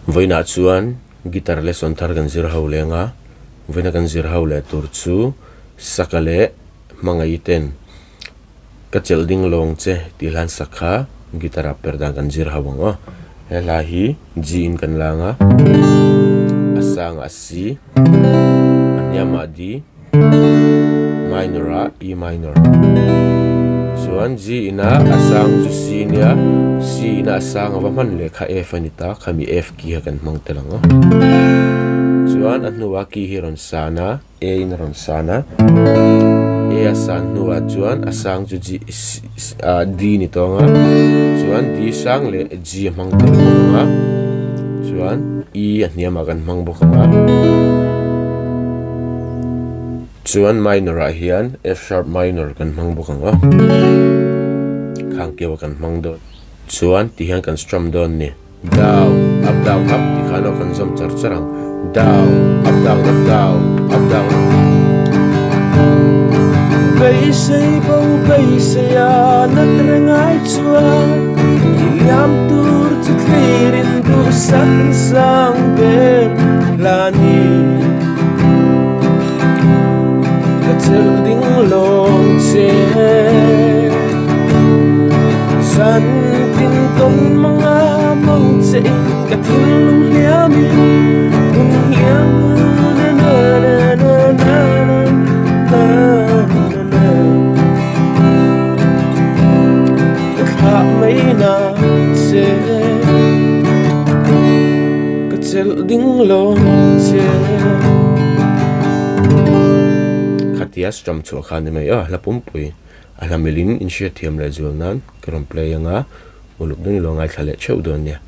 Vawiinah chuan guitar lesson thar kan zir ho leng a, vawiina kan zir ho leh tur chu saka leh hmangaih ten ka chelh ding lawng che tih hlan sak kha guitar ah per dan kan zir ho ang aw. He hla hi G in kan lang a, a sangah C, a hniamah D. Minor a E minor chuan G ina a sang chu C nia C ina a sang ava hman leh kha F a ni ta khami F key kha kan hmang tel ang a chuan a hnuah key hi a rawn san a A in a rawn san a A a san hnuah chuan a sang chu G ah D ni tawng a chuan D sang leh G a hmang tel bawk ang a chuan E a hniamah kan hmang bawk ang a. Chuan minor ah hian F sharp minor kan hmang bawk ang a, khang keu a kan hmang dawn. Chuan ti hian kan strum dawn ni, down, up down up ti khan aw kan zawm char char ang, down, up down up down, up down up. Beisei bo beisei a nat reng ai chuan i liam tur chu thlir in duhsak sang ber la ni. Ka chelh ding lawng che Zan tin tawn manga mawng che in ka thinlung hliam in hun hliam na na na na na na na na Ka thlah mai na che Ka chelh ding lawng che. Khatia strum chhuah kha ni mai a, hla pumpui a hla milin in hriat thiam leh zual nan ka rawn play anga uluk deuhin lo ngaithla leh theuh dawn nia.